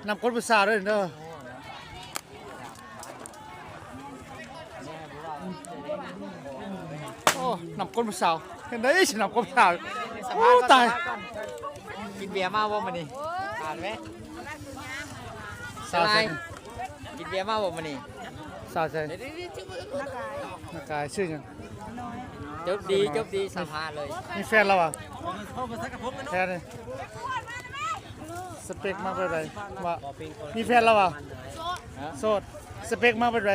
ນຳກົ້ນຜູ້ສາວເດີນີ້ເດີ. ໂອ້ ນຳກົ້ນຜູ້ສາວ ເຫັນໄດ້ຊິນຳກົ້ນຜູ້ສາວ. ໂອ້ ຕາຍ. ກິນເບຍມາບໍ່ມື້ນີ້? ຖາມແມະ. ສາວໃສ? ກິນເບຍມາບໍ່ມື້ນີ້? ສາວໃສ? ນາກາຍ. ຊື່ຫຍັງ? ຈົບດີ ຈົບດີ ສຳພາດເລີຍ. ມີແຟນແລ້ວຫວາ? ແຟນນີ້ ສະເປັກມັກແບບໃດຫວາ? ມີແຟນແລ້ວຫວາ? ໂສດ. ສະເປັກມັກແບບໃດ?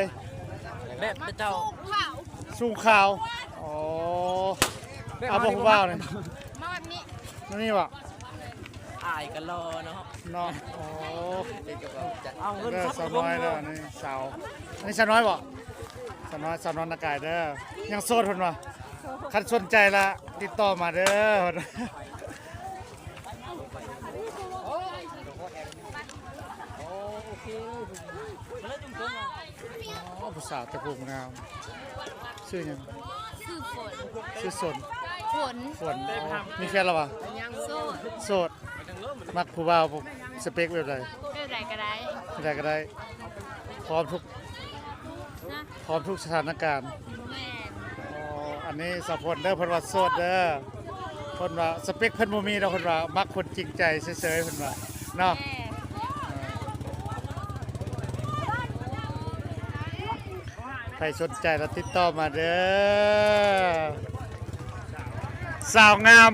ແບບເຈົ້າ ສູງຂາວ. ອໍ ເອົາບໍ່ຜູ້ບ່າວນີ້ ມາແບບນີ້ ແບບນີ້ຫວາ? ອ້າຍກໍຫຼໍ່ເນາະ ເນາະ. ອໍ ເອົາເງິນ ເອີ ສາວນ້ອຍເດີ ອັນນີ້ສາວ ອັນນີ້ສາວນ້ອຍບໍ່? ສາວນ້ອຍ ສາວນ້ອຍນາກາຍເດີ ຍັງໂສດເພິ່ນວ່າ. ຄັນສົນໃຈລະຕິດຕໍ່ມາເດີ. ໂອ້ ຜູ້ສາວແຕ່ຜູ້ງາມ ຊື່ຫຍັງ? ຊື່ຝົນ. ຊື່ສົນ. ຝົນ. ຝົນ. ອໍ ມີແຟນແລ້ວຫວາ? ໂສດ. ໂສດ. ມັກຜູ້ບ່າວສະເປັກແບບໃດ? ແບບໃດກໍໄດ້. ແບບໃດກໍໄດ້ ພ້ອມທຸກ ນະ ພ້ອມທຸກສະຖານະການ. ແມ່ນ. ອໍ ອັນນີ້ສາວຝົນເດີ ເພິ່ນວ່າໂສດເດີ ເພິ່ນວ່າສະເປັກເພິ່ນບໍ່ມີດອກ ເພິ່ນວ່າມັກຄົນຈິງໃຈເຊີຍໆ ເພິ່ນວ່າເນາະ. ແມ່ນ. ໃຜສົນໃຈລະຕິດຕໍ່ມາເດີ ສາວງາມ.